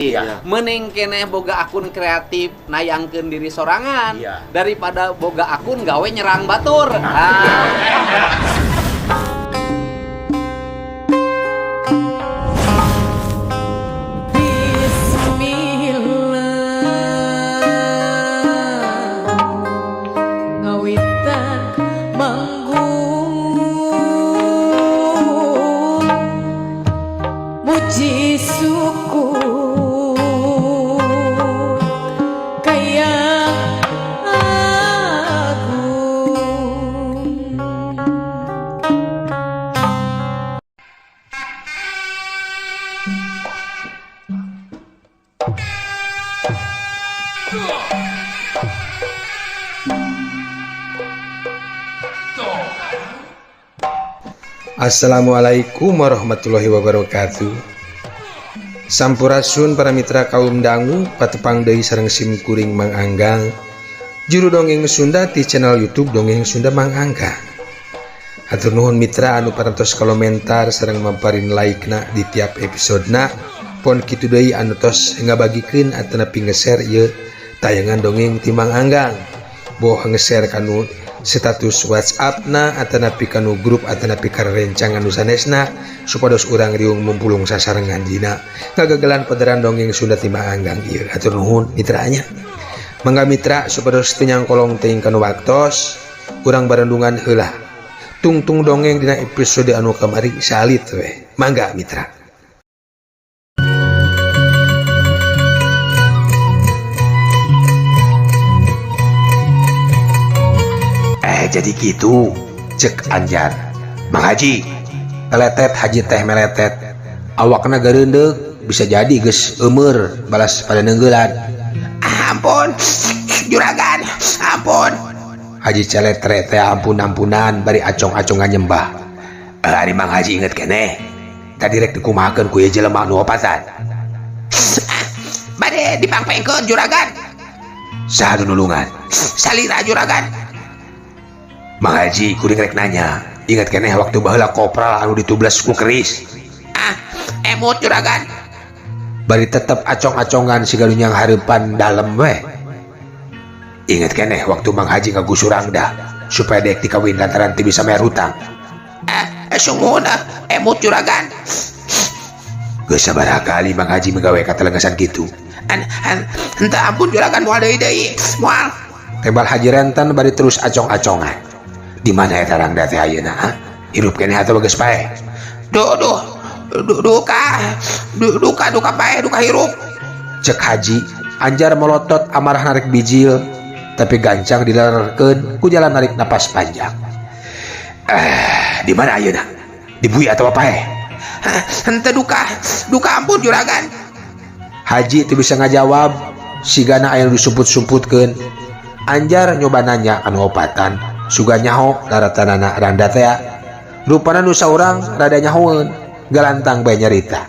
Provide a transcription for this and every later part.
Iya. Mending keneh boga akun kreatif nayangkeun diri sorangan Iya. daripada boga akun gawe nyerang batur. Ah. Bismillah ngawitan manggung muji syukur kaya agung. Assalamualaikum warahmatullahi wabarakatuh. Sampurasun para mitra kaum dangu, patepang deui sareng sim kuring Mang Anggang, juru dongeng Sunda di channel YouTube Dongeng Sunda Mang Anggang. Hatur nuhun mitra anu parantos komentar sareng mamparin like-na di tiap episodena. Pon kitu deui anu tos ngabagikeun atanapi nge-share ieu tayangan dongeng ti Mang Anggang. Boh nge-share kanu status WhatsApp na atanapi kanu grup atanapi karerencangan nu sanesna supados urang riung mumpulung sasarengan dina ngagagelan pederan dongeng Sunda ti Mang Anggang ieu. Hatur nuhun mitranya. Mangga mitra supados teu nyangkolong teuing kanu waktos, urang barendungan heula. Tungtung dongeng dina episode anu kamari salit we. Mangga mitra. Jadi gitu cek Anjar. Mang Haji meletet, Haji teh meletet, awakna gareundeuk bisa jadi geus eumeur balas pada neunggelan. Ampun juragan, ampun. Haji celetre teh ampun-ampunan bari acong-acongan nyembah. Ari Mang Haji inget keneh tadi rek dikumahakeun ku ieu jelema nu opatan. Bade dipangpengkeun juragan. Saha nu nulungan? Salira juragan. Mang Haji kuring rek nanya, ingat keneh waktu baheula kopral anu ditublas ku keris? Ah, emut juragan. Bari tetep acong-acongan siga nu nyang hareupan dalem weh. Ingat keneh waktu Mang Haji ngagusur Rangda supaya dek dikawin lantaran teu bisa bayar hutang. Ah, sungguh ah, emut juragan. Geus sabaraha kali Mang Haji megawe katelengesan kitu. An, an, henteu ampun juragan, moal deui deui, moal. Tebal Haji Renten bari terus acong-acongan. Di mana eta Rangda teh ayeuna, ha? Hirup keneh atau geus paeh? Duh, duh, duh, duka, duh, duka, duka paeh, duka hirup. Cek Haji, Anjar melotot amarah narik bijil, tapi gancang dilarkeun ku jalan narik napas panjang. Di mana ayeuna? Di bui atau paeh? Hah, henteu duka, duka ampun juragan. Haji teu bisa ngajawab, sigana aya nu disumput-sumputkeun. Anjar nyoba nanya anu opatan, suga nyaho laratanana Rangda teh. Rupana nu saurang rada nyahoeun, galantang bae nyarita.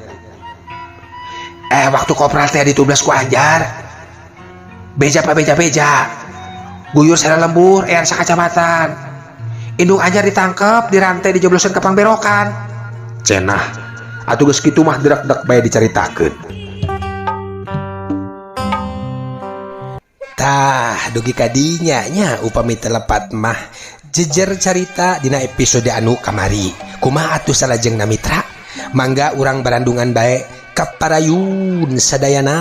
Waktu kopral teh ditublas ku Anjar. Beja pa beja-beja. Guyur sada lembur eang sakacamatan. Indung Anjar ditangkep, dirantai dijoblosan ka pangberokan. Cenah. Atuh geus kitu mah drek-drek bae dicaritakeun. Tah, dugi kadinya nya upami telepat mah jejer carita dina episode anu kamari. Kumaha atuh salajengna mitra? Mangga urang barandungan bae kaparayun sadayana.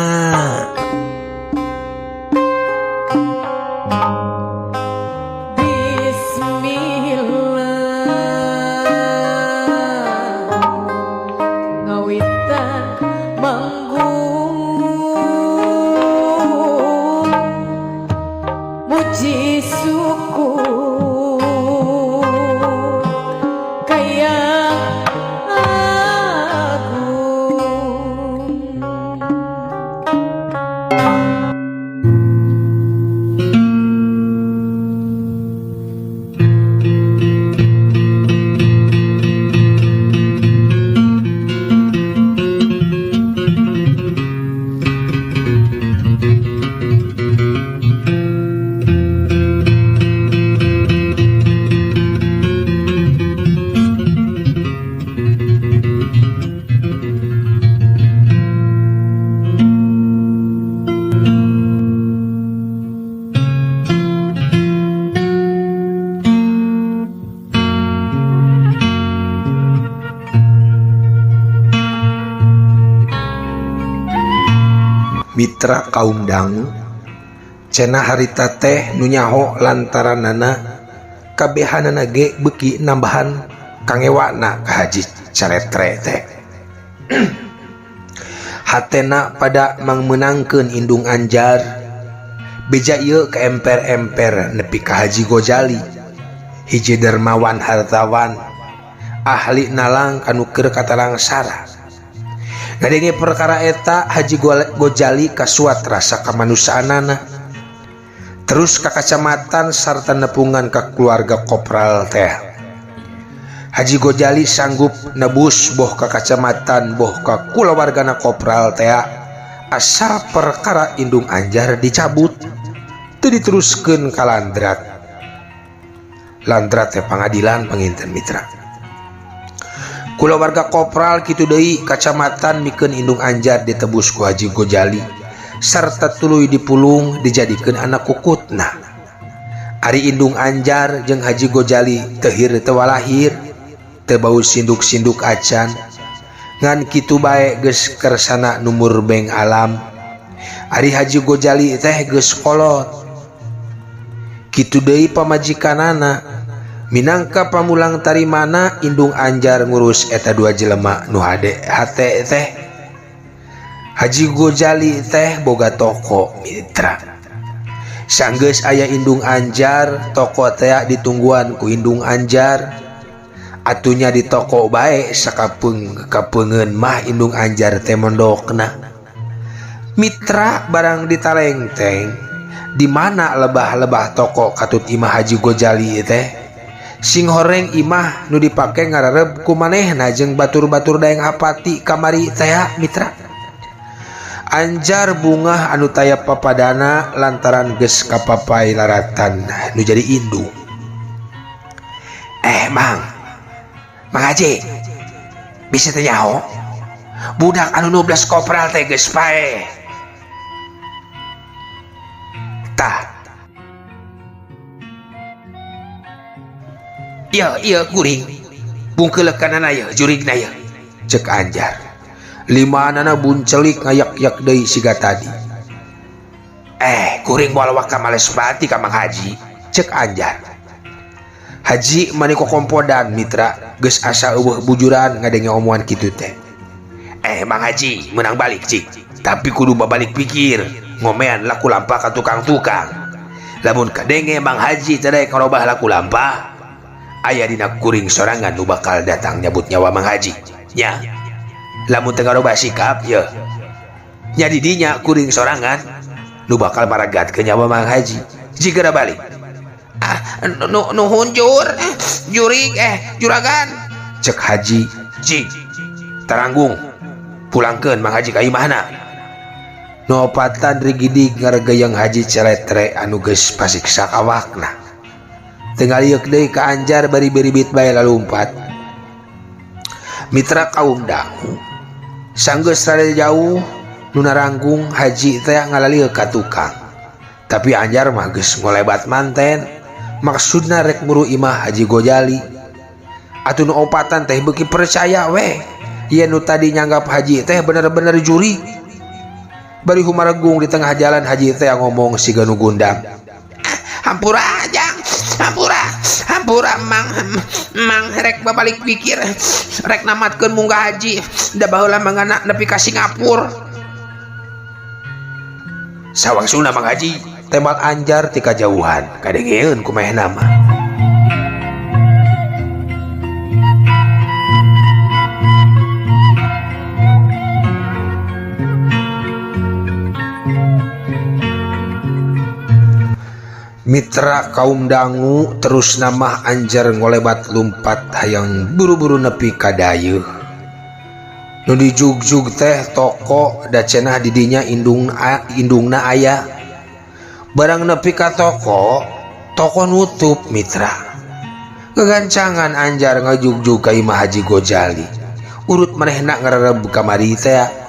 Bismillah ngawitan manggung muji syukur kaya agung. Mitra kaum dangu cenah harita teh nu nyaho lantaranana kabehanana ge beuki nambahan kangewana ka Haji Caletre teh. Hatena pada mangmeunangkeun Indung Anjar beja ieu ka emper-emper nepi ka Haji Gojali hiji dermawan hartawan ahli nalang kanu keur katalangsara. Ngadenge perkara eta Haji Gojali kasuat rasa kamanusaanana terus ka kacamatan sarta nepungan ka keluarga kopral teh. Haji Gojali sanggup nebus boh ka kacamatan boh ka kulawargana kopral teh asal perkara Indung Anjar dicabut teu diteruskeun ka landrat. Landrat teh pangadilan panginten mitra. Kulawarga kopral kitu deui kacamatan mikeun Indung Anjar ditebus ku Haji Gojali sarta tuluy dipulung dijadikeun anak kukutna. Ari Indung Anjar jeung Haji Gojali teu hir teu walahir teu bau sinduk-sinduk acan ngan kitu bae geus kersana numur beng alam. Ari Haji Gojali teh geus kolot kitu deui pamajikanana. Minangka pamulang tarimana Indung Anjar ngurus eta dua jelema nu hade hate teh. Haji Gojali teh boga toko mitra. Sanggeus aya Indung Anjar toko teh ditungguan ku Indung Anjar. Atunya di toko bae sakapeung kapeungeun mah Indung Anjar teh mondokna. Mitra barang ditalengteng di mana lebah-lebah toko katut imah Haji Gojali teh. Sing horeng imah nu dipake ngarareb ku manehna jeung batur-batur daeng hapati kamari teh mitra. Anjar bungah anu taya papadana lantaran geus kapapai laratan nu jadi indung. Mang, Mang Haji, bisa teh nyaho? Budak anu 12 kopral teh geus paeh. Tah. Iya, iya kuring. Bungkeulekanana ye, jurigna ye. Cek Anjar. Limaanana buncelik ngayak-yak deui siga tadi. Kuring moal waka malespati ka Mang Haji. Cek Anjar. Haji mani kokompodan mitra geus asa eueuh bujuran ngadenge omongan kitu teh. Mang Haji meunang balik cik. Tapi kudu babalik pikir, ngomean laku lampah ka tukang-tukang. Lamun kadenge Mang Haji teh daek ngarobah laku lampah, aya dina kuring sorangan nu bakal datang nyabut nyawa Mang Haji. Nya. Lamun teu ngarobah sikap ye. Nya di dinya kuring sorangan nu bakal maragatkeun nyawa Mang Haji. Jigera balik. Nuhun jur, jurig, juragan. Cek Haji, cik taranggung pulangkeun Mang Haji ka imahna. Nu opatan rigidig ngaregeyeng Haji Celetre anu geus pasiksa awakna. Teu ngalieuk deui ka Anjar bari biribit bae lalumpat. Mitra kaum dangu sanggeus rada jauh nu naranggung Haji teh ngalalieuk ka tukang. Tapi Anjar mah geus ngolebat manten. Maksudna rek muru imah Haji Gojali. Atuh nu opatan teh beuki percaya weh. Yen nu tadi nyanggap Haji teh bener-bener juri. Bari humaregung di tengah jalan Haji teh ngomong siga nu gundam. Hampura jang, hampura, hampura mang, mang rek babalik pikir, rek namatkeun munggah haji, da baheula mangana nepi ka Singapura. Sawangsuna Mang Haji, tembak Anjar ti kajauhan, kadengeun ku manehna mah. Mitra kaum dangu terus namah Anjar ngolebat lumpat hayang buru-buru nepi ka dayeuh. Nu dijugjug teh toko da cenah didinya indungna aya. Barang nepi ka toko, toko nutup mitra. Gegancangan Anjar ngajugjug ka imah Haji Gojali. Urut manehna ngarereb kamari teh.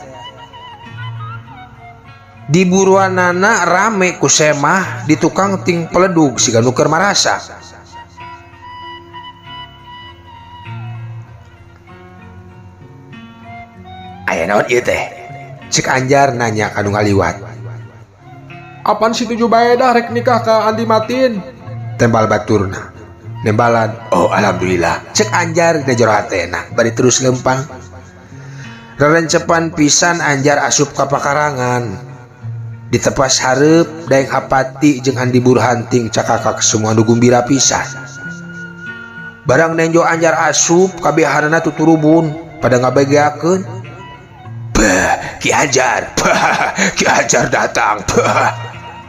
Di buruanana rame ku semah di tukang ting peledug siga nu keur marasa. Aya naon ieu teh? Cek Anjar nanya ka nu ngaliwat. Apan si Jubaedah rek nikah ka Andi Matin? Tembal baturna. Nembalan, oh alhamdulillah. Cek Anjar dina jero hatena bari terus lempang. Rerencepan pisan Anjar asup ka pakarangan. Ditepas hareup Daeng Hapati jeung Andi Burhan ting cakakak semua nu gumbira pisan. Barang nenjo Anjar asup kabehanana tuturubun pada ngabegeakeun. Bah, Ki Anjar, bah, Ki Anjar datang. Bah.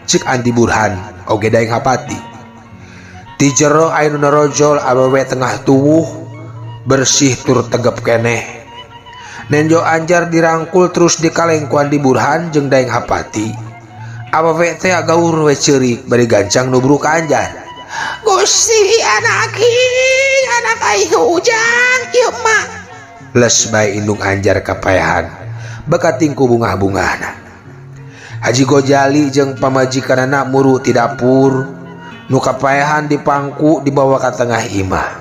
Cek Andi Burhan oge Daeng Hapati. Ti jero aya nu narojol awewe tengah tuwuh bersih tur tegep keneh. Nenjo Anjar dirangkul terus dikaleng ku Andi Burhan jeung Daeng Hapati. Awewe teh gaur we ceurik bari gancang nubruk ka Anjar. Gusti anak anak aing ujang ieu mah. Les bae indung Anjar kapayahan bekating ku bungah-bungahna. Haji Gojali jeung pamajikanana muru ti dapur nu kapayahan dipangku dibawa ka tengah imah.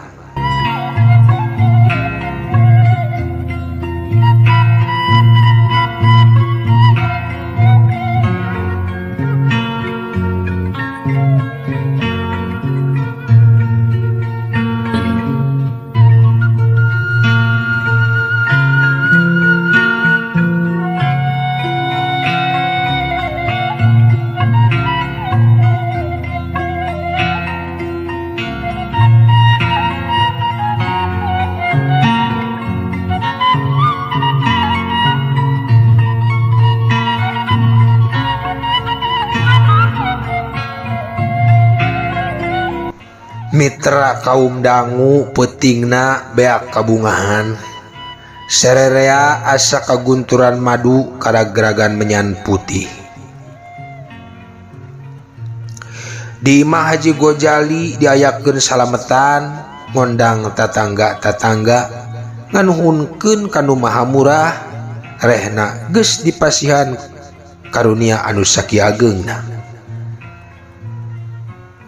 Mitra kaum dangu peutingna beak kabungahan. Sererea asa kagunturan madu karagragan menyan putih. Di imah Haji Gojali diayakeun salametan ngondang tatangga-tatangga nganuhunkeun ka nu maha murah rehna geus dipasihan karunia anu sakiageungna.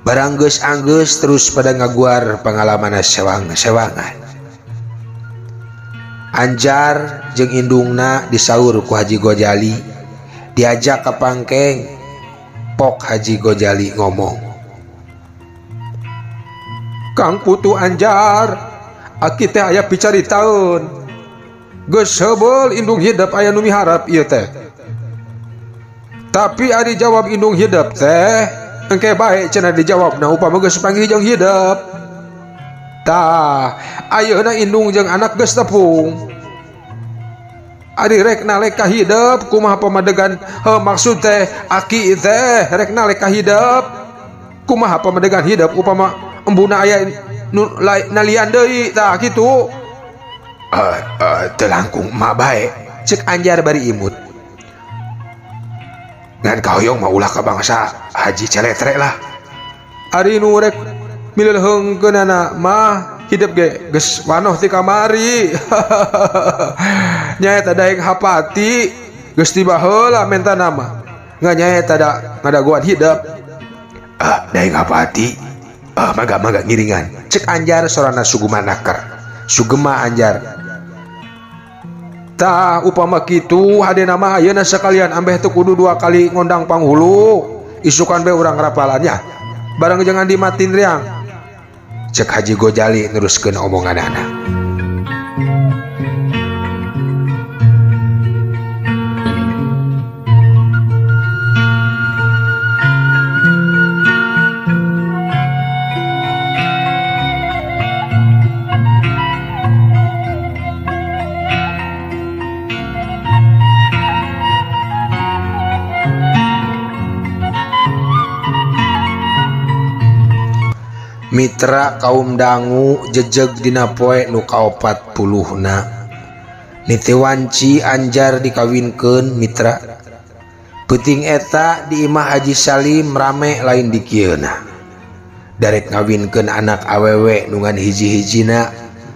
Barang geus anggeus terus pada ngaguar pangalamanna sewang-sewangan. Anjar jeung indungna disaur ku Haji Gojali, diajak ka pangkeng. Pok Haji Gojali ngomong, Kang Putu Anjar, aki teh aya picaritaeun. Geus heubeul indung hidep aya nu miharep ieu teh. Tapi ari jawab indung hidep teh engke bae cenah dijawabna upama geus panggih jeung hidep. Tah, ayeuna indung jeung anak geus tepung. Ari rek nalek ka hidep kumaha pamadegan? Heuh, maksud teh aki teh rek nalek ka hidep. Kumaha pamadegan hidep upama embuna aya nu nalian deui tah kitu. Teu langkung emak bae, cek Anjar bari imut. Ngan kahoyong mah ulah ka bangsa Haji Celetre lah. Ari nu rek mileuheungkeunana mah hidep ge geus wanoh ti kamari. Nyaeta Daeng Hapati geus tiba heula menta nama. Ngan nyaeta da ngadagoan hidep. Daeng Hapati. Mangga-mangga ngiringan. Cek Anjar sorana sugema naker. Sugema Anjar. Tah upama kitu hadena mah ayeuna sakalian ambeh teu kudu dua kali ngondang panghulu. Isukan be urang rapalannya. Barang jangan dimatin riang. Cek Haji Gojali neruskeun omonganana. Mitra kaum dangu jejeg dina poe nu kaopat puluhna. Niti wanci Anjar dikawinkeun mitra. Peuting eta di imah Haji Salim rame lain dikieuna. Darek ngawinkeun anak awewe nu ngan hiji-hijina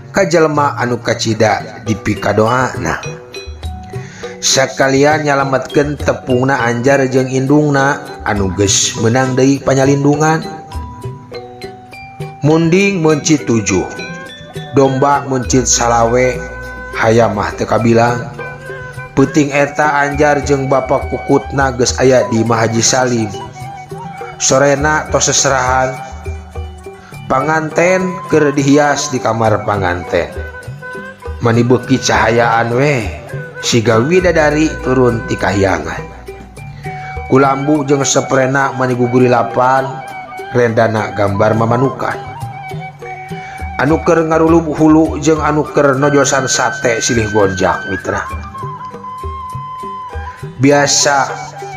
ka jelema anu kacida dipikadoana. Sakalian nyalametkeun tepungna Anjar jeung indungna anu geus meunang deui panyalindungan. Munding mencit 7, domba mencit salawe, hayam mah teu kabilang. Peuting eta Anjar jeung Bapak Kukutna geus aya di imah Haji Salim. Sorena tos seserahan. Panganten keur dihias di kamar panganten. Mani beuki cahayaan weh siga widadari turun ti kahyangan. Kulambu jeung seprena mani gugurilapan rendana gambar mamanukan. Anu keur ngarulub hulu jeung anu keur nojosan sate silih gonjak mitra. Biasa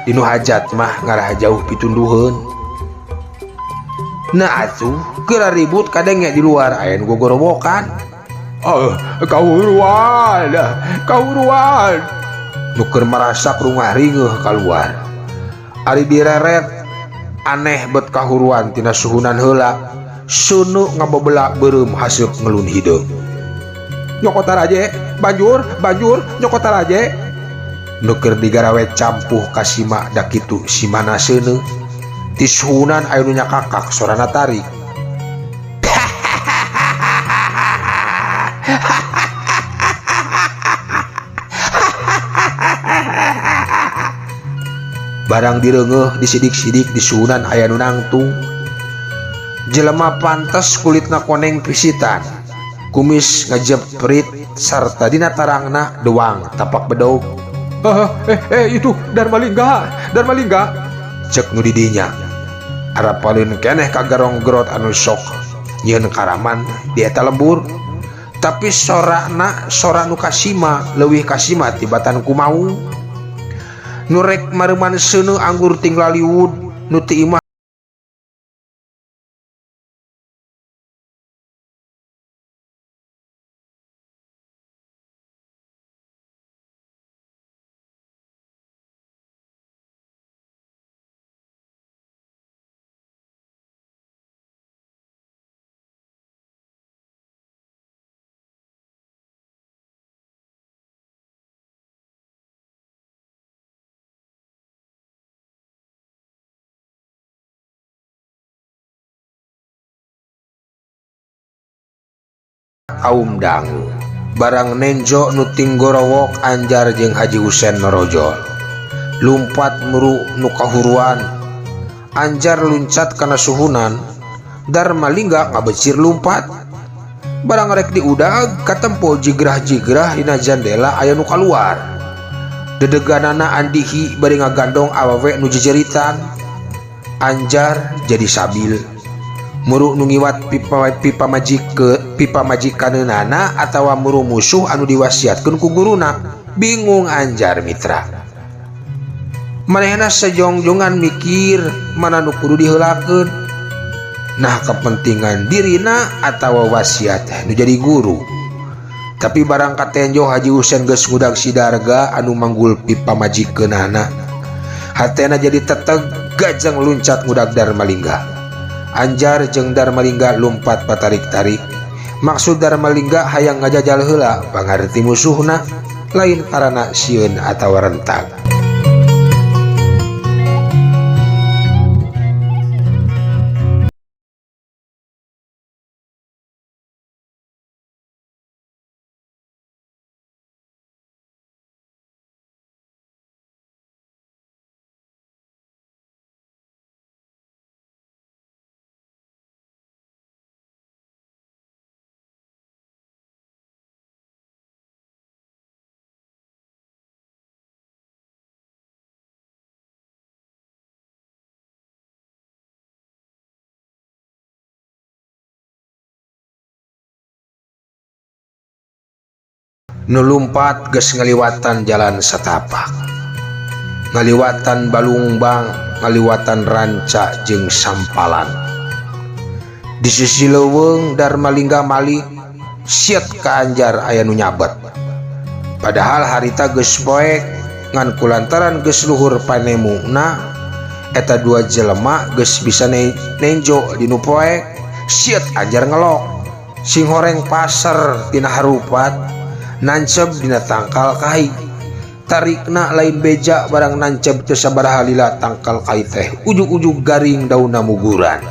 dinu hajat mah ngarah jauh pitunduheun. Nah atuh keur ribut kadenge di luar aya nu gogorowokan. Oh, kahuruan, kahuruan. Nu keur marasak rungah ringeuh kaluar. Ari direret aneh bet kahuruan tina suhunan heula. Seuneu ngabebelak beureum haseup ngelun hideung. Nyokot taraje, banjur, banjur, nyokot taraje. Nu keur digarawe campuh kasima da kitu simana seuneu. Ti suhunan aya nu nyakakak sorana tarik. Barang direungeuh disidik-sidik di suhunan aya nu nangtung. Jelema pantes kulitna koneng pisitan, kumis ngajeprit sarta dina tarangna doang tapak bedog. Itu Darmalingga, Darmalingga. Cek nu didinya. Arapalin keneh kagarong-gerot anu sok nyieun karaman di eta lembur. Tapi sorana sora nu kasima leuwih kasima tibatan kumau. Nu rek mareuman seuneu anggur tinggal liwud nu ti imah kaum dangu. Barang nenjo nu tinggorowok Anjar jeung Haji Husen norojol. Lumpat muru nu kahuruan. Anjar luncat kana suhunan. Darmalingga ngabecir lumpat. Barang rek diudag katempo jigrah-jigrah dina jandela aya nu kaluar. Dedeganana Andihi bari ngagandong awewe nu jejeritan. Anjar jadi sabil. Muru nu ngiwat pipa majike, pipa majikaneunana atawa muru musuh anu diwasiatkeun ku guruna. Bingung Anjar mitra. Manehna sejongjongan mikir mana nu kudu diheulakeun. Nah kepentingan dirina atawa wasiat nu jadi guru. Tapi barang katenjo Haji Husen geus ngudag sidarga anu manggul pipa majikeunana. Hatena jadi teteg gajeng luncat ngudag Darmalingga. Anjar jeung Darmalingga lumpat patarik-tarik. Maksud Darmalingga hayang ngajajal heula pangarti musuhna lain karana sieun atawa rentag. Nu lumpat geus ngaliwatan jalan satapak, ngaliwatan balungbang, ngaliwatan ranca jeung sampalan. Di sisi leuweung Darmalingga malik siet ka Anjar aya nu nyabet. Padahal harita geus poek ngan kulantaran geus luhur panemuna eta dua jelema geus bisa nenjo di nu poek. Siet Anjar ngelok sing horeng pasar tina harupat nancep dina tangkal kai. Tarikna lain beja barang nancep teu sabaraha lila tangkal kai teh ujug-ujug garing daunna muguran.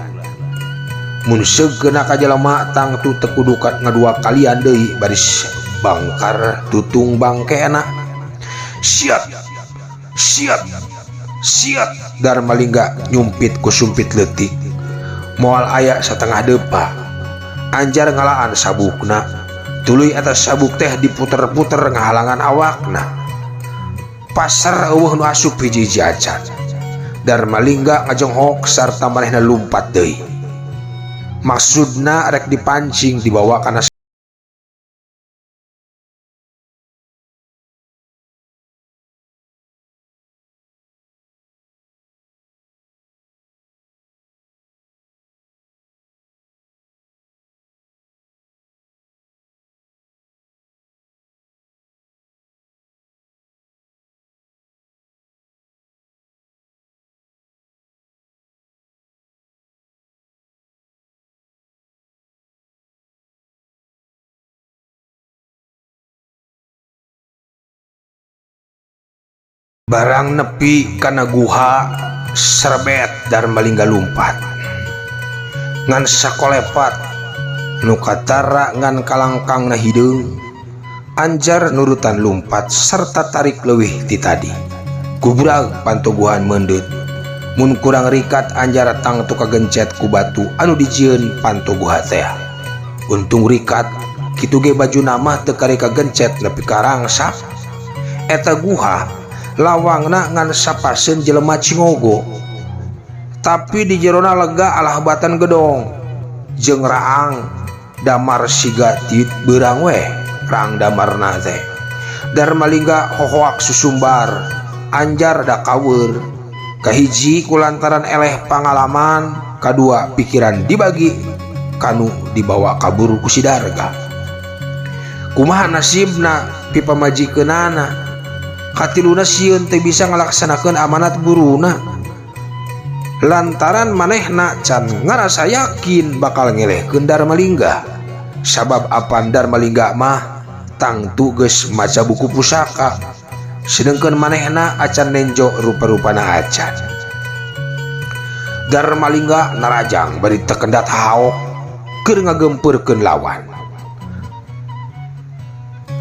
Mun segeuna ka jelema tangtu teu kudu ngadua kalian deui baris bangkar tutung bangkena. Siat siat siat Darmalingga nyumpit ku sumpit leutik moal aya satengah depa. Anjar ngalaan sabukna, tuluy atas sabuk teh diputer-puter ngahalangan awakna. Pasar eueuh nu asup hiji-hiji acan. Darmalingga ngajonghok sarta manehna lumpat deui. Maksudna rek dipancing dibawa kana barang nepi kana guha serbet Darmalingga lumpat. Ngan sakolepat nu katara ngan kalangkangna hideung. Anjar nurutan lumpat serta tarik leuwih ti tadi. Gubrag pantuguhan meundeut. Mun kurang rikat Anjar tangtu kagencet ku batu anu dijieun pantuguha teh. Untung rikat kitu ge bajuna mah teu kari kagencet nepi ka rangsak. Eta guha lawangna ngan sapaseun jelema cingogo, tapi di jerona lega alah batan gedong jeung raang damar siga tit beurang weh raang damarna teh. Darmalingga hohoak susumbar Anjar da kaweur. Kahiji kulantaran eleh pangalaman, kadua pikiran dibagi kanu dibawa kabur ku si Darga. Kumaha nasibna pipamajikeunana? Katiluna sieun teu bisa ngalaksanakeun amanat guruna. Lantaran manehna can ngarasa yakin bakal ngelehkeun Darmalingga. Sabab apan Darmalingga mah tangtu geus maca buku pusaka, sedengkeun manehna acan nenjo rupa-rupana acan. Darmalingga narajang bari tekendat haok keur ngagempeurkeun lawan.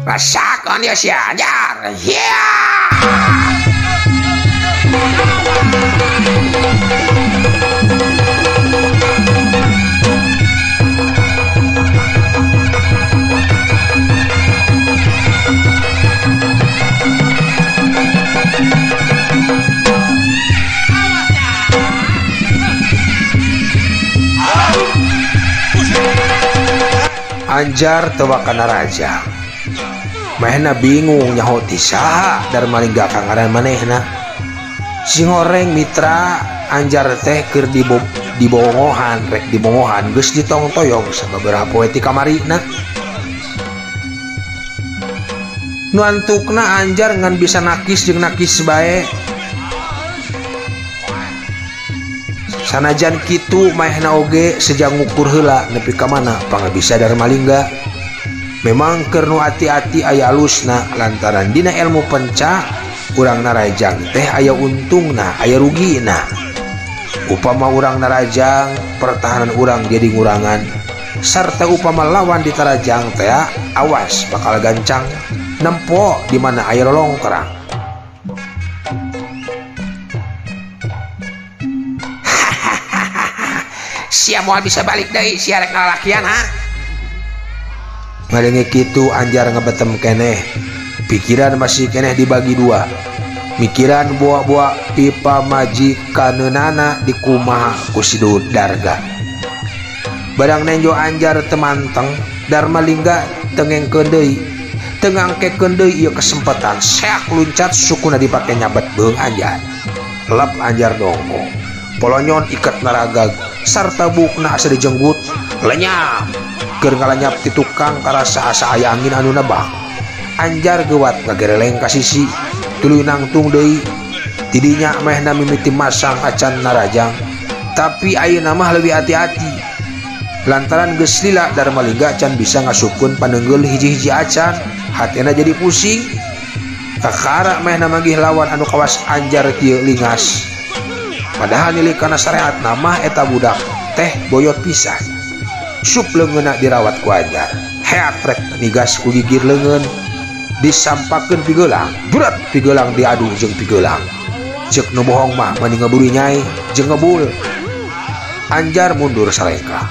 Rasakeun ieu si Anjar. Yeah! Anjar teu kana raja. Manehna bingung nyaho ti saha Darmalingga ka ngaran manehna. Singoreng mitra Anjar teh keur dibongohan rek dibongohan geus ditongtoyong sababaraha poe ti kamarina. Nu antukna Anjar ngan bisa nakis jeung nakis bae. Sanajan kitu manehna oge sejang ngukur heula nepi ka mana pangabisa Darmalingga. Memang keur nu ati-ati aya alusna lantaran dina ilmu penca urang narajang teh aya untungna aya rugina. Upama urang narajang pertahanan urang jadi ngurangan, sarta upama lawan ditarajang teh awas bakal gancang nempo di mana aya lolongkrang. Sia moal bisa balik deui sia rek ngalakian ha. Ngadenge kitu Anjar ngebetem keneh. Pikiran masih keneh dibagi dua. Mikiran buah-buah pipa majikaneunana dikumaha ku si Darga. Barang nenjo Anjar temanteng, Darmalingga tengengkeun deui. Teu ngangkekeun deui ieu kesempatan seak luncat sukuna dipake nyabet beung Anjar. Lep Anjar dongko. Polonyon iket naragag sarta bukna asa dijenggut lenyap. Keur ngalanyap ti tukang karasa asa aya angin anu nebak. Anjar geuwat ngagereleng ka sisi tuluy nangtung deui. Tidinya mehna mimiti masang acan narajang, tapi ayeuna mah leuwih hati-hati. Lantaran geus lila Darmalingga can bisa ngasupkeun paneunggeul hiji-hiji acan, hatena jadi pusing. Kakara mehna manggih lawan anu kawas Anjar kieu lingas. Padahal nilik kana sareatna mah eta budak teh boyot pisan. Sup leungeunna dirawat ku Anjar. Heak rek nigas ku gigir leungeun. Disampakeun pigelang, berat pigelang diadu jeung pigelang. Cek nu bohong mah mani ngeburi nyai jeung ngebul. Anjar mundur salengkah.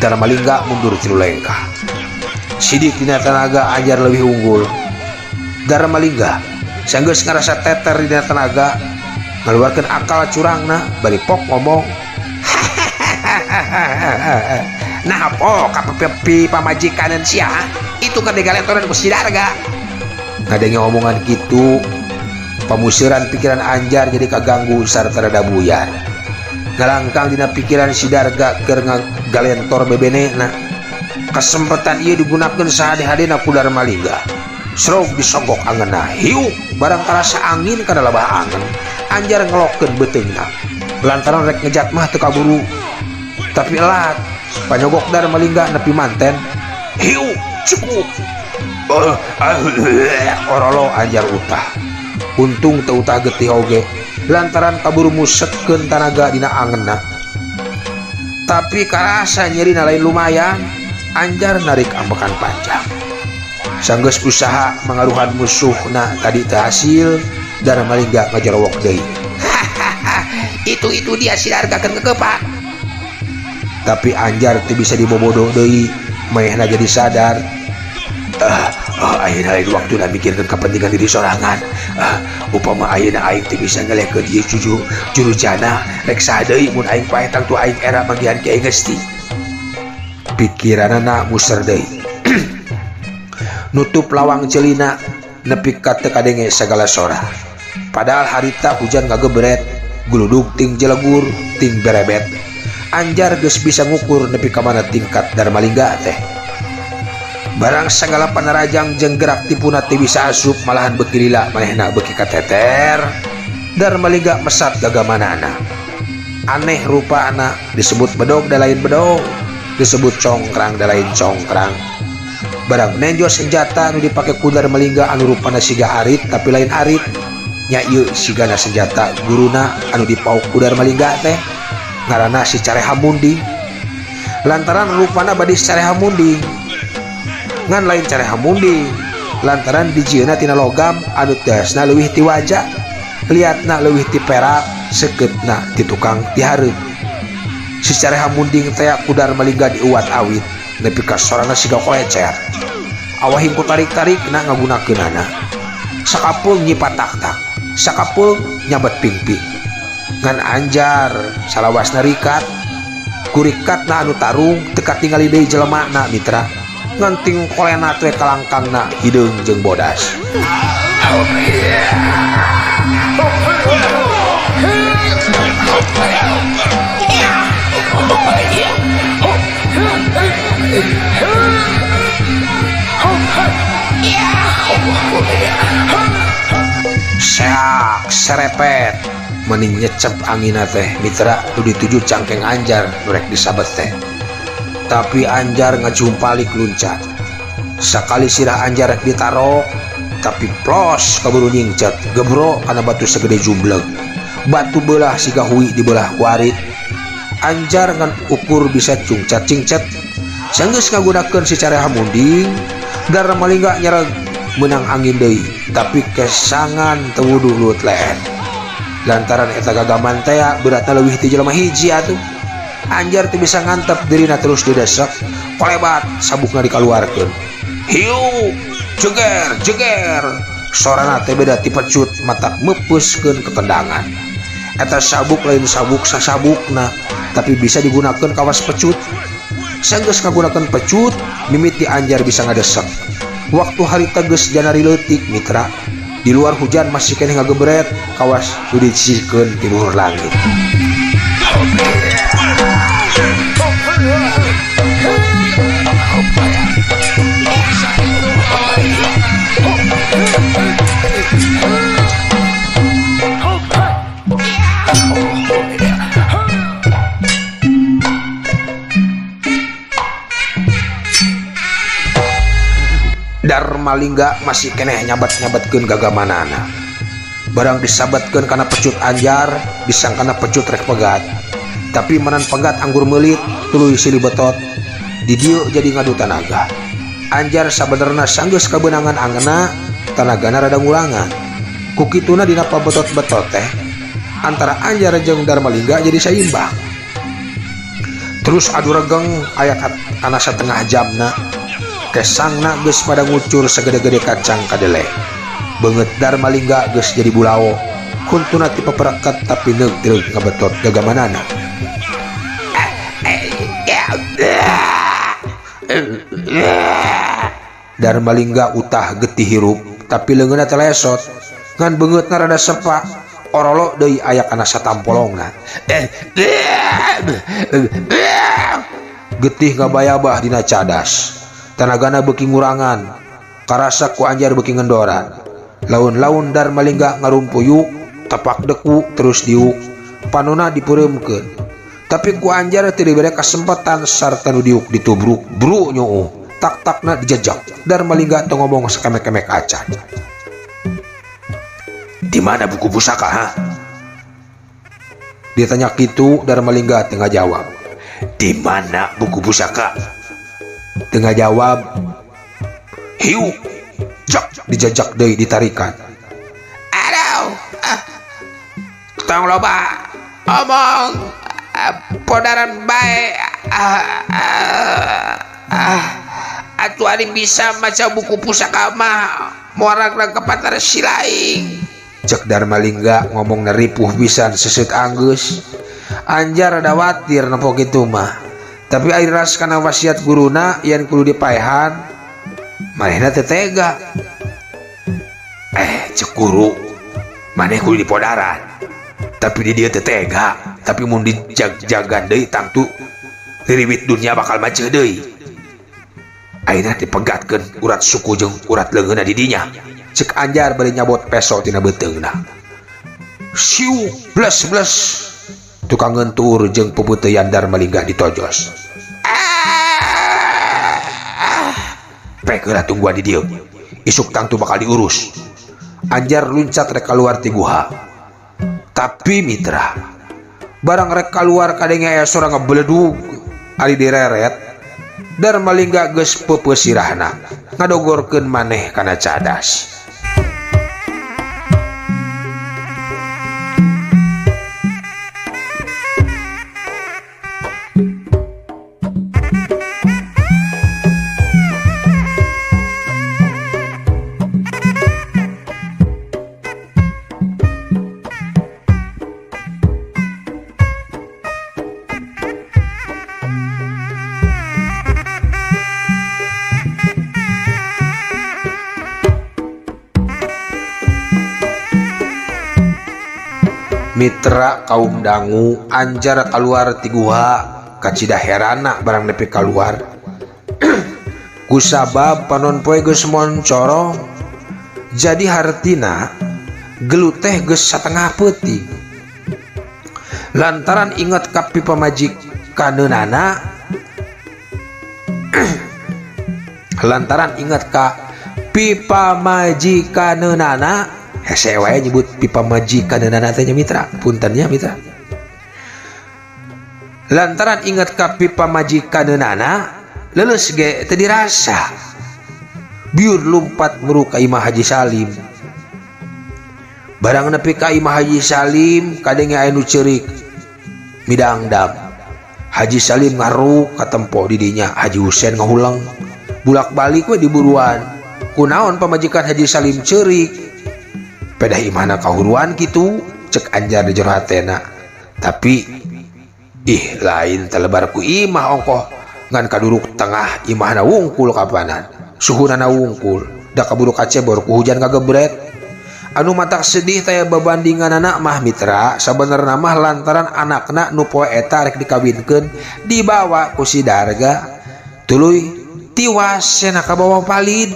Darmalingga mundur 3 lengkah. Sidik dina tenaga Anjar leuwih unggul. Darmalingga sanggeus ngarasa teter dina tenaga ngaluarkeun akal curangna bari pok ngomong. Nah pok kapepi pamajikaneun sia itu keur digalentoran ku si Darga. Ngadenge omongan kitu pamuseuran pikiran Anjar jadi kaganggu sarta rada buyar. Ngalangkang dina pikiran si Darga keur ngalentor bebenena. Kesempatan ieu digunakeun sahade-hadena ku Darmalingga. Srog disogok angeunna, hiuk barang karasa angin kana labah angen. Anjar ngelokeun beuteungna. Lantaran rek ngejat mah teu kaburu. Tapi elat panyogok Darmalingga nepi manten. Hiuk cukup. Orolo Anjar utah. Untung teu utah getih oge. Lantaran kaburu musetkeun tanaga dina angenna. Tapi karasa nyerina lain lumayan. Anjar narik ambekan panjang. Sanggeus usaha mangaruhan musuhna tadi teu hasil, Darmalingga ngajarowok deui. Itu dia si Darga keur ngekepan. Tapi Anjar teu bisa dibobodo deui, manehna jadi sadar. Ayeuna lain waktuna mikirkeun kepentingan diri sorangan. Upama ayeuna aing teu bisa ngelehkeun ieu cucu jurujana, rek saha deui mun aing paeh tangtu aing era manggihan Kiai Ngesti. Pikiranana muser deui. Nutup lawang celina nepi ka teu kadenge sagala sora. Padahal harita hujan ngagebret, guludug ting jelegur, ting berebet. Anjar geus bisa ngukur nepi ka mana tingkat Darmalingga teh. Barang sagala panarajang jeung gerak tipuna teu bisa asup malahan beuki lila manehna beuki kateter. Darmalingga mesat gagamanana. Aneh rupana disebut bedog da lain bedog, disebut congkrang da lain congkrang. Barang nenjo senjata nu dipake ku Darmalingga anu rupana siga arit tapi lain arit. Nya ieu sigana senjata guruna anu dipauk ku Darmalingga teh ngaranna si Careha Munding. Lantaran rupana badi Careha Munding. Ngan lain Careha Munding, lantaran dijieunna tina logam anu teasna leuwih ti waja, liatna leuwih ti perak, sekeutna ti tukang ti hareup. Si Careha Munding teh ku Darmalingga diuwat awit nepi ka sorana siga kolecer. Awahing ku tarik-tarikna ngagunakeunana. Sakapeung nyipatak-tak, sakapeung nyabet pingping. Ngan Anjar salawasna rikat, kurikatna anu tarung teu katingali deui jelemana mitra. Nganting kolena teh kalangkangna hideung jeung bodas. Seak serepet mending nyecep angina teh mitra nu dituju cangkeng Anjar nu rek disabet teh. Tapi Anjar ngajumpalik luncat. Sakali sirah Anjar rek ditarok, tapi plos kaburu nyingcet gebro kana batu segede jumbleng. Batu belah siga hui dibelah ku arit. Anjar ngan ukur bisa cungcat cingcet. Sanggeus ngagunakeun si Careha Munding, Darmalingga nyereg menang angin deui, tapi kesangan teu wuduh luut leher. Lantaran eta gagaman tea beratna leuwih ti jelema hiji atuh. Anjar teu bisa ngantep dirina terus didesek, kolebat sabukna dikaluarkeun. Hiu, jeger, jeger. Sorana teh beda ti pecut mata meupeuskeun ketendangan. Eta sabuk lain sabuk sasabukna, tapi bisa digunakeun kawas pecut. Sanggeus ngagunakeun pecut, mimiti Anjar bisa ngadesek. Waktu harita geus janari leutik mitra. Di luar hujan masih keneh ngagebret, kawas nu disisikeun ti luhur langit. Darmalingga masih keneh nyabat-nyabatkeun gagamanana. Barang disabatkeun kana pecut Anjar, disangkana pecut rek pegat. Tapi menan pegat anggur meulit, tuluy silih betot. Di dieu jadi ngadu tanaga. Anjar sabenerna sanggeus kabeunangan angeuna, tanagana rada ngurangan. Ku kituna dina pabetot-betot teh antara Anjar jeung Darmalingga jadi saimbang. Terus adu regeng aya kana satengah jamna. Kesangna geus pada ngucur sagede-gede kacang kadele. Beungeut Darmalingga geus jadi bulao. Huntuna ti paperekat tapi neug ngabetot gagamanana. Darmalingga utah getih hirup tapi leungeunna teh lesot. Ngan beungeutna rada sepa, orolo deui aya kana satampolongna. Getih ngabayabah dina cadas. Tanagana beuki ngurangan, karasa ku Anjar beuki ngendoran. Laun-laun Darmalingga ngarumpuyuk, tapak deku terus diuk, panona dipureumkeun. Tapi ku Anjar teu dibere kasempatan sarta nu diuk ditubruk, bru nyuuh, tak-takna dijejak. Darmalingga teu ngomong sakemek-kemek acan. Di mana buku pusaka, ha? Ditanya kitu Darmalingga teu ngajawab. Di mana buku pusaka? Teu ngajawab. Hiu, jak dijejak deui ditarikan. Aduh, tong loba omong, podaran bae. Atuh ari bisa maca buku pusaka mah moarang ke patar silaing. Cek Darmalingga ngomong neripuh pisan seset anggeus. Anjar rada watir nempo kitu mah. Tapi ari ras kana wasiat guruna yen kudu dipaehan, manehna teu tega. Cek guru, maneh kudu dipodaran. Tapi di dieu teu tega, tapi mun dijag-jagan deui tangtu ririwit dunia bakal maceuh deui. Ayeuna dipegatkeun urat suku jeung urat leungeunna di dinya. Cek Anjar bari nyabot peso tina beuteungna. Siu bles bles tukang ngentur jeung peupeuteuyan Darmalingga ditojos. Pek heula tungguan di dieu. Isuk tangtu bakal diurus. Anjar luncat rek kaluar ti guha. Tapi mitra, barang rek kaluar kadenge aya sora ngebeledug ari direret. Darmalingga geus peupeus sirahna ngadogorkeun maneh kana cadas. Mitra kaum dangu Anjar keluar ti guha kacida herana barang nepi kaluar. Kusabab panon poe geus moncorong. Jadi hartina gelut teh geus satengah peuting. Lantaran inget ka pi pamajikaneunana, lantaran inget ka pi pamajikaneunana, hese wae nyebut pipa majikaneunana teh nya mitra, punten nya mitra. Lantaran inget ka pipa majikaneunana, leuleus ge teu dirasa. Biur lumpat muru ka imah Haji Salim. Barang nepi ka imah Haji Salim kadenge aya nu ceurik midangdang. Haji Salim ngaruk katempo di dinya, Haji Husen ngahuleng. Bulak-balik we diburuan. Kunaon pamajikan Haji Salim ceurik? Pedah imahna kahuruan kitu, cek Anjar di jero hatena. Tapi ih lain telebar ku imah ongkoh ngan kaduruk tengah imahna wungkul kapanan. Suhunana wungkul, da kaburu kacebor ku hujan kagebret. Anu matak sedih taya babandinganana mah mitra, sabenerna mah lantaran anakna nu poe eta rek dikawinkeun dibawa ku si Darga. Tuluy tiwas cenah kabawa palid.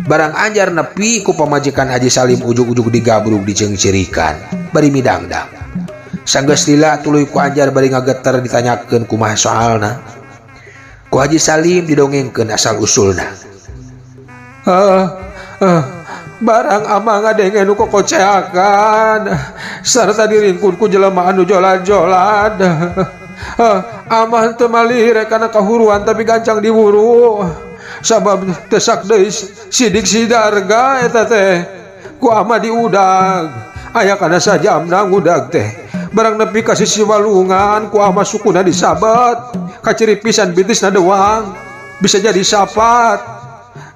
Barang Anjar nepi ku pamajikan Haji Salim ujug-ujug digabrug diceungcirikan bari midangdang. Sanggeus lila tuluy ku Anjar bari ngageter ditanyakeun kumaha soalna. Ku Haji Salim didongengkeun asal usulna. Barang amang ngadenge nu kokoceakan sarta diringkun ku jelema anu jolan-jolan. Amah teu malih rek kana kahuruan tapi gancang diburu. Sabab tesak deui sidik sidarga eta teh. Ku ama diudag. Aya kana sajamna ngudag teh. Barang nepi ka sisi walungan ku ama sukuna disabet. Kaciri pisan bitisna dewang. Bisa jadi sapat.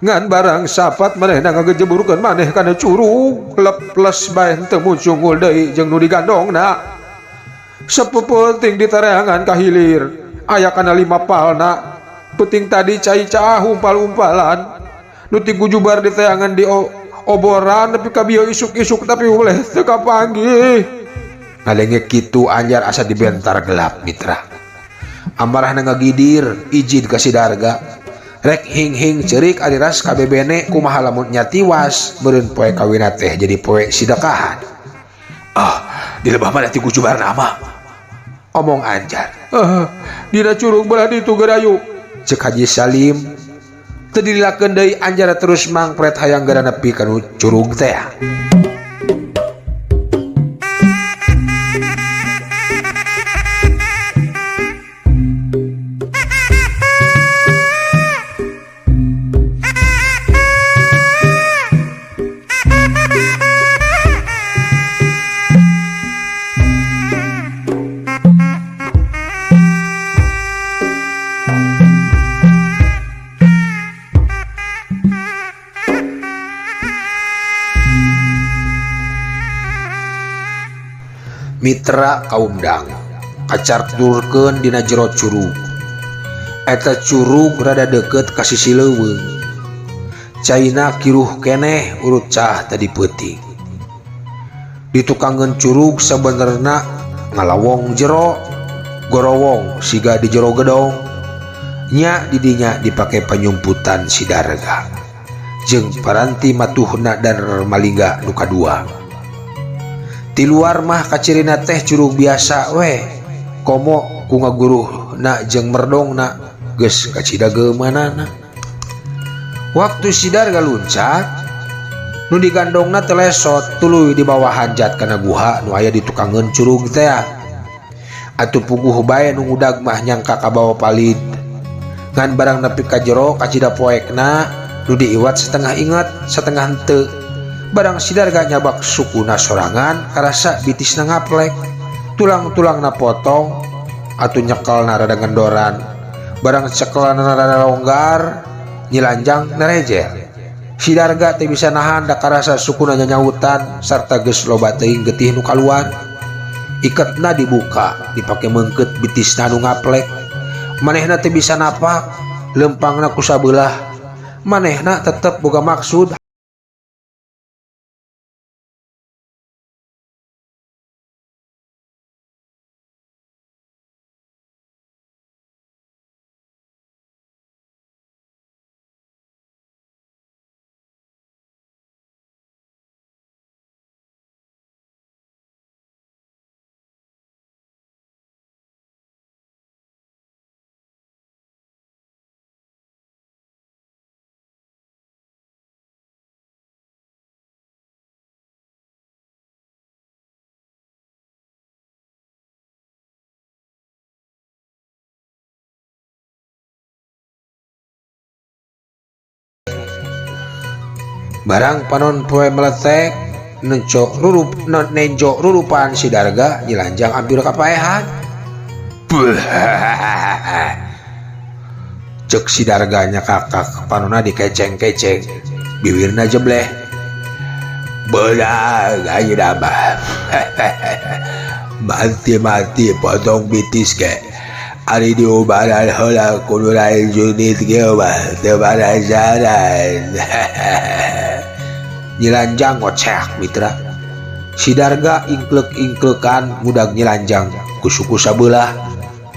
Ngan barang sapat manehna ngagejeburkeun maneh kana curug. Leples bae teu mucungul deui jeung nu digandongna. Sepeupeung ditareangan ka hilir. Aya kana 5 palna. Peuting tadi cai caah umpal-umpalan. Nu ti gujubar diteangan di oboran nepi ka bieu isuk-isuk tapi uleh teu kapanggih. Ngadenge kitu Anjar asa dibentar gelap mitra. Amarahna ngagidir ijid ka Sidarga. Rek hing-hing ceurik ari ras kabebene kumaha lamun nya tiwas meureun poe kawinna teh jadi poe sidekahan. Ah, di lebah mana ti gujubarna mah? Omong Anjar. Dina curug belah ditu gerayu. Cek Haji Salim. Teu dililakeun deui Anjar terus mangpret hayang geura nepi ka nu curug teh. Mitra kaum dang kacarturkeun dina jero curug. Eta curug rada deukeut ka sisi leuweung. Caina kiruh keneh urut cah tadi peuting. Ditukangeun curug sabenerna ngalawong jero, gorowong siga di jero gedong. Nya didinya dipake panyumputan Sidarga jeung paranti matuhna dan Malingga nu kadua. Di luar mah kacirina teh curug biasa we. Komo ku ngaguruhna jeung merdongna geus kacida geumanana. Waktu Sidarga luncat, nu digandongna telesot tuluy dibawa hanjat kana guha nu aya di tukangeun curug teh. Atuh puguh bae nu ngudag mah nyangka kabawa palid. Ngan barang nepi ka jero kacida poekna nu diiwat setengah inget setengah henteu. Barang Sidarga nyabak sukuna sorangan karasa bitisna ngaplek, tulang-tulangna potong atuh nyekelna rada ngendoran. Barang cekelna rada longgar nyilanjang nerejel. Sidarga teu bisa nahan da karasa sukuna nyanyautan sarta geus loba teuing getih nu kaluar. Iketna dibuka dipake meungkeut bitisna nu ngaplek. Manehna teu bisa napak, lempangna ku sabelah. Manehna tetep boga maksud Barang panon poe meletek nenjo rurupaan Sidarga nyilanjang hampir kapaehan. Cek Sidarganya kakak panona dikeceng-keceng, bibirna jebleh. Beunang ayeuna mah. Mati-mati potong bitis ge. Ari diubaran heula kudu lain junit ge mah teu barasaran. Nyilanjang ngocek mitra. Sidarga ingklek-ingklekan ngudag nyilanjang ku suku sabelah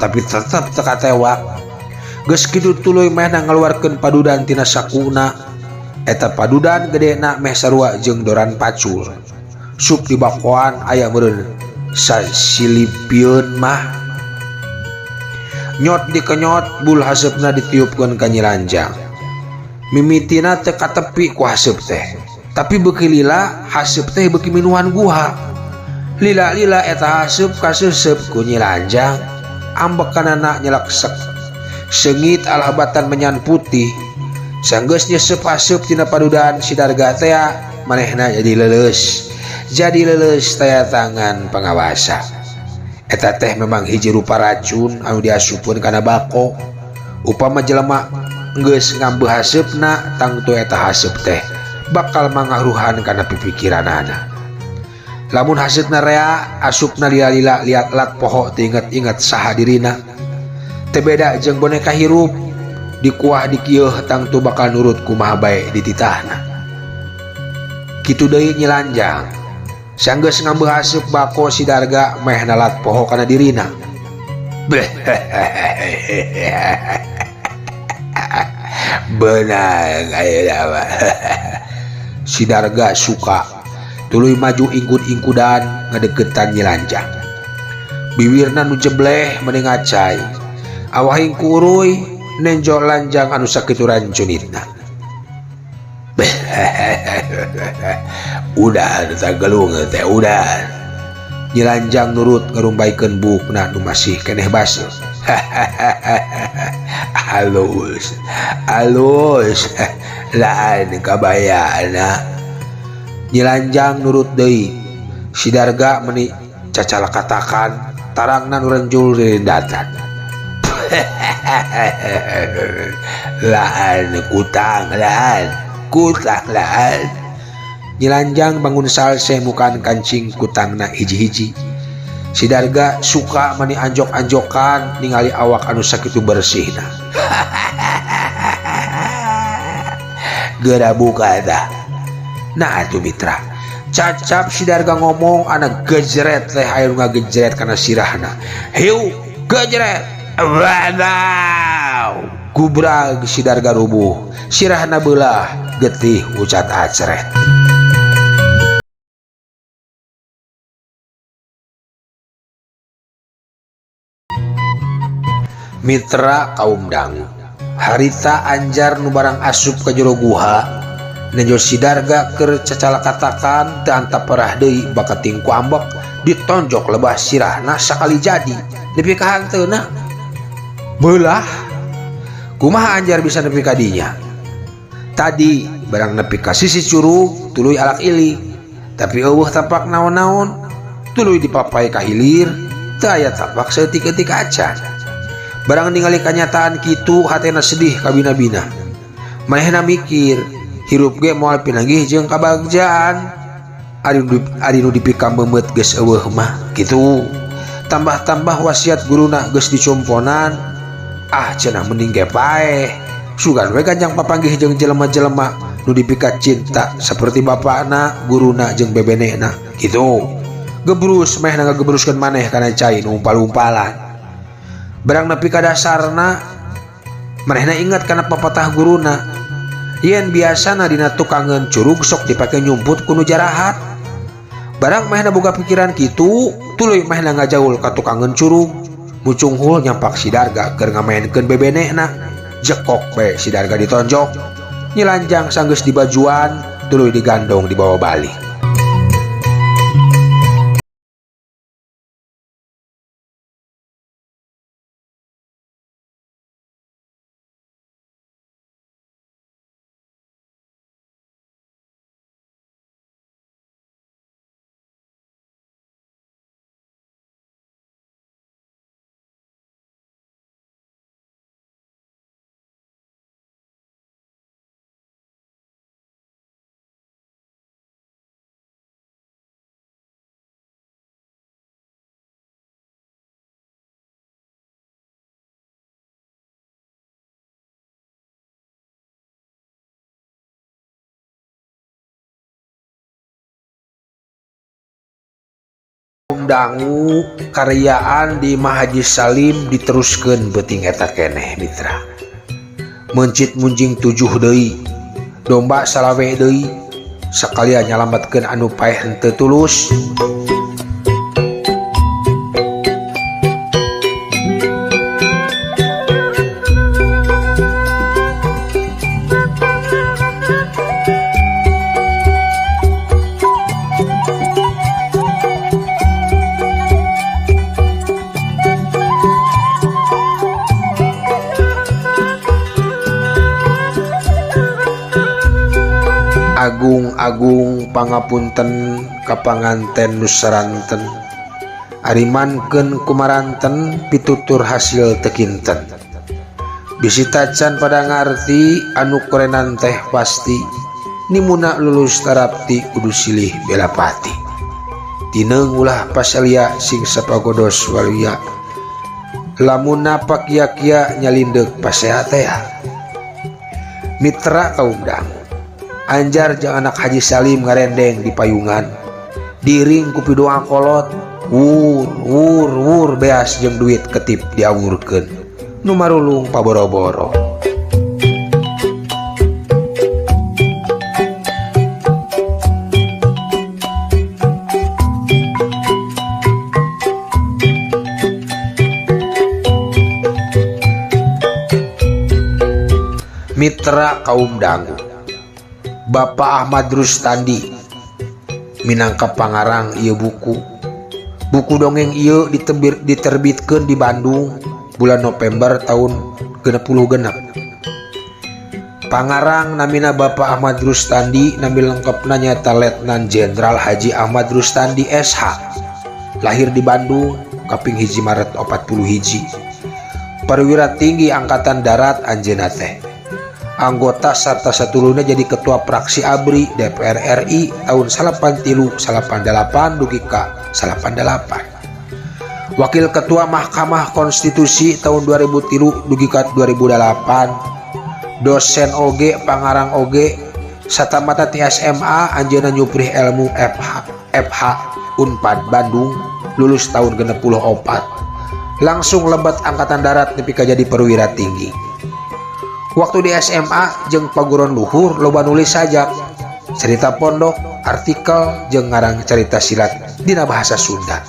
tapi tetep teu katewak. Geus kitu tuluy mehna ngaluarkeun padudan tina sakuna. Eta padudan gedena meh sarua jeung doran pacul. Sup di bakoan aya meureun sasilipieun mah. Nyot dikenyot bul haseupna ditiupkeun ka nyilanjang. Mimitina teu katepi ku haseup teh. Tapi beuki lila haseup teh beuki minuhan guha. Lila-lila eta haseup kaseuseup ku nyilanjang. Ambekanana nyeleksek. Seungit alhabatan menyan putih. Sanggeus nyeseup haseup tina padudan si Darga teh manehna jadi leuleus. Jadi leuleus taya tangan pangawasa. Eta teh memang hiji rupa racun anu diasupkeun kana bako. Upama jelema geus ngambeuh haseupna tangtu eta haseup teh bakal mangaruhan kana pipikiranana. Lamun haseupna rea asupna lila-lila liat-lat poho teu inget-inget saha dirina. Teu beda jeung boneka hirup dikuah dikieuh tangtu bakal nurut kumaha bae dititahna. Kitu deui Nyi Lanjang. Sanggeus ngambeuh haseup bako si Darga meh nalat poho kana dirina. Beunang ayeuna mah. Si Darga suka tuluy maju ingkud-ingkudan ngadeukeutan Nyi Lanjang. Biwirna nu jebleh meni ngacai. Awahing kuruy nenjo lanjang anu sakitu rancunitna. Udah tagelung teh udah. Nyi Lanjang nurut ngarumbaikeun buukna nu masih keneh baseuh. Halus, halus, lain kabayana. Nyi Lanjang nurut deui. Si Darga meni cacalakatakan tarangna nu renjul ririndatan. Laan kutang laan, kutang laan. Nyi Lanjang bangun salse mukaan kancing kutangna hiji-hiji. Si Darga suka mani anjok-anjokan ningali awak anu sakitu bersihna. Geura buka tah. Nah atuh mitra, cacap si Darga ngomong anak gejret teh aya nu ngagejret kana sirahna. Hiu gejret. Wadaw. Gubrag si Darga rubuh, sirahna beulah getih ucat acret. Mitra kaum dangu, harita Anjar nu barang asup ka jero guha, nejo si Darga keur cacalakatakan teu antap parah deui bakating ku ambek ditonjok lebah sirahna sakali jadi nepi ka hanteuna. Beulah kumaha Anjar bisa nepi ka dinya? Tadi barang nepi ka sisi curug tuluy alak ilik, tapi eueuh tapak naon-naon, tuluy dipapai ka hilir, teu aya tapak saeutik-eutik acan. Barang ningali kanyataan kitu hatena sedih kabina-bina. Manehna mikir hirup ge moal pinanggih jeung kabagjaan. Ari nu dipikambeumeut geus eueuh mah kitu. Tambah-tambah wasiat guruna geus dicomponan, ah cenah mending ge paeh. Sugan we ganjang papanggih jeung jelema-jelema nu dipika cinta seperti bapakna, guruna jeung bebenehna kitu. Gebrus meh ngagebruskeun maneh kana cai nu umpal-umpalan. Barang nepi ka dasarna manehna ingat kana papatah guruna. Yen biasana dina tukangeun curug sok dipake nyumput ku nu jarahat. Barang manehna boga pikiran kitu, tuluy manehna ngajaul ka tukangeun curug. Mucunghul nyampak si Darga keur ngamaenkeun bebenehna. Jekok we si Darga ditonjok. Nyi Lanjang sanggeus dibajuan, tuluy digandong dibawa balik. Dangu karyaan di Imah Haji Salim diteruskeun beuting eta keneh mitra. Mencit munjing 7 deui, domba salawe deui, sakalian nyalametkeun anu paeh henteu tulus. Agung-agung pangapunten ka panganten nu saranten. Ari mankeun kumaranten pitutur hasil teu kinten. Bisi tacan pada ngarti anu korenan teh pasti nimuna lulus tarapti kudu silih belapati. Tineung ulah pasalia sing sapagodos waluya. Lamun napak kia-kia nyalindeuk paseatea. Mitra kaum dangu. Anjar jeung anak Haji Salim ngarendeng di payungan. Diring ku pidoa kolot, wur wur wur beas jeung duit ketip diawurkeun. Nu marulung paboro-boro. Mitra kaum dangu. Bapak Ahmad Rustandi minangka pangarang ieu buku. Buku dongeng ieu diterbitkeun di Bandung bulan November tahun 66. Pangarang namina Bapak Ahmad Rustandi, nami lengkapna nyaeta Letnan Jenderal Haji Ahmad Rustandi SH. Lahir di Bandung kaping 1 Maret 41. Perwira tinggi Angkatan Darat anjeunna teh. Anggota sarta satuluna jadi ketua fraksi ABRI DPR RI tahun 83 88 dugi ka 88. Wakil Ketua Mahkamah Konstitusi tahun 2003 dugi ka 2008. Dosen oge, pangarang oge, satamata ti SMA anjeunna nyuprih ilmu FH Unpad Bandung, lulus tahun 64. Langsung lebat Angkatan Darat nepi ka jadi perwira tinggi. Waktu di SMA jeung paguron luhur loba nulis sajak, cerita pondok, artikel jeung ngarang cerita silat dina bahasa Sunda.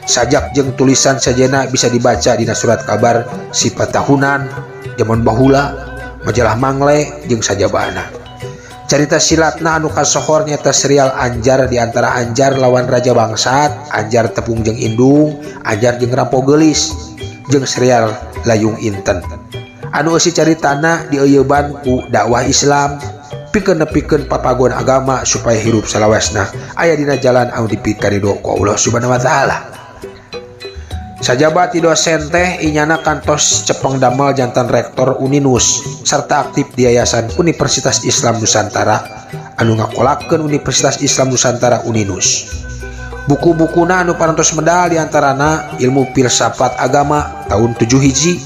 Sajak jeung tulisan sajena bisa dibaca dina surat kabar Sifat Tahunan, Jaman Bahula, Majalah Mangle jeung sajabana. Carita silatna anu kasohor nyaeta serial Anjar di antara Anjar lawan Raja Bangsat, Anjar tepung jeung Indung, Anjar jeung Rampo Geulis, jeung serial Layung Inten. Anu eusi caritana dieuyeban ku dakwah Islam, pikeun nepikeun papagon agama supaya hirup salawasna aya dina jalan anu dipikarido ku Allah Subhanahu wa taala. Sajaba ti dosen teh inyana kantos cepeng damel jantan rektor Uninus serta aktif di Yayasan Universitas Islam Nusantara anu ngakolakeun Universitas Islam Nusantara Uninus. Buku-bukuna anu parantos medal diantarana Ilmu Filsafat Agama tahun 7 hiji,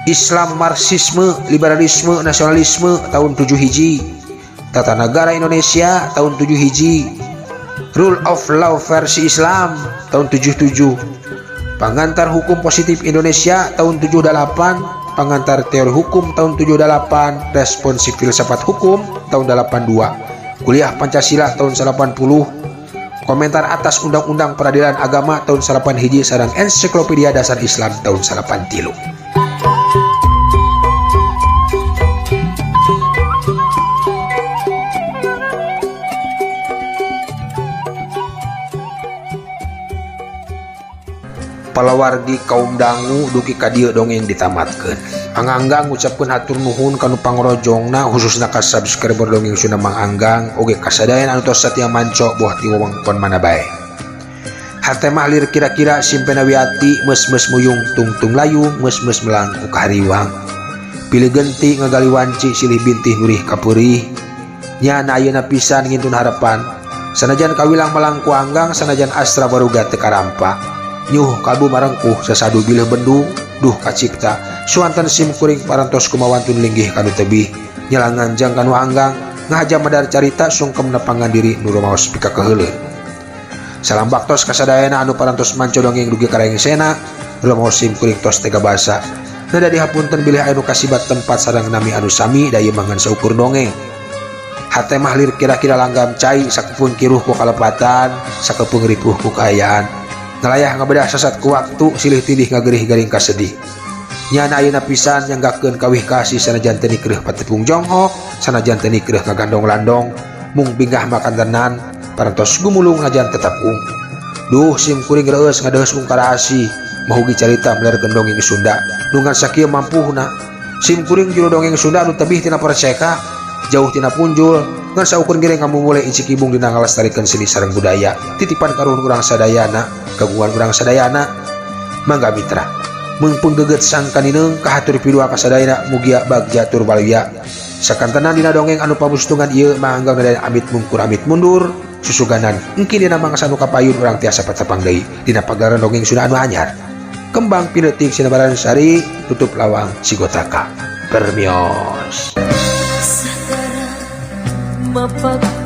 Islam Marxisme, Liberalisme, Nasionalisme tahun 7 hiji, Tata Negara Indonesia tahun 7 hiji, Rule of Law versi Islam tahun 77, Pengantar Hukum Positif Indonesia tahun 78, Pengantar Teori Hukum tahun 78, Responsif Filsafat Hukum tahun 82, Kuliah Pancasila tahun 80, Komentar atas Undang-Undang Peradilan Agama tahun 8 hiji sareng Ensiklopedia Dasar Islam tahun 83. Palawargi kaum dangu dugi ka dieu dongeng ditamatkeun. Anganggang ngucapkeun hatur nuhun kanu pangrojongna khususna ka subscriber dongeng Sunda Mang Anggang oge kasadayana anu tos satia manco boh ti wewengkon mana bae. Hate mah lir kira-kira simpena wiati meus-meus muyung tungtung layung meus-meus melang ku kahariwang. Pilih genti ngagali wanci silih bintih nurih kapeurih. Nyana ayeuna pisan ngintun harapan. Sanajan kawilang melang ku Anggang sanajan astra baruga teu karampa. Nyuh kalbu marengkuh sasadu bilih bendung duh kacipta suanten sim kuring parantos kumawantun linggih kanu tebih nyelangan jang kanu Anggang ngahaja medar carita sungkem nepangan diri nu rumaos pika keheuleuh. Salam baktos kasadayana anu parantos manco dongeng dugi karengsena rumaos sim kuring tos tega basa. Nada dihapunten bilih anu kasibat tempat sareng nami anu sami da ieu mangan saukur dongeng. Hate mah lir kira-kira langgam cai sakepeung kiruh ku kalepatan sakepeung ripuh ku kaayaan. Ngalayah ngabedah sasat ku waktu silih tidih ngagerih garing kasedih. Nyana ayeuna pisan nyanggakeun kawih kasih sanajan teu nikreuh patepung jonghok sanajan teu nikreuh ngagandong landong mung bingah makan tenan parantos gumulung najan tetap ung. Duh sim kuring reueus ngadeheus ungkara asih mahugi carita melerkeun dongeng Sunda nu ngan sakieu mampuhna. Sim kuring juru dongeng Sunda anu tebih tina perseka jauh tina punjul Ngan saukur ngiring ngamumule icikibung dina ngalestarikeun seni sareng budaya titipan karuhun urang sadayana, kagungan urang sadayana. Mangga mitra, meungpeung geget sang kanineung, kahatur pidua kasadayana, mugia bagja tur waluya. Sakantenan dina dongeng anu pamustungan ieu, mangga ngadaya amit mungkur amit mundur. Susuganan engki dina mangsa anu kapayun urang tiasa patepang deui dina pagelaran dongeng Sunda anu anyar. Kembang pinetik sinabaran sari, tutup lawang sigotaka. Permios. Sagara mapak.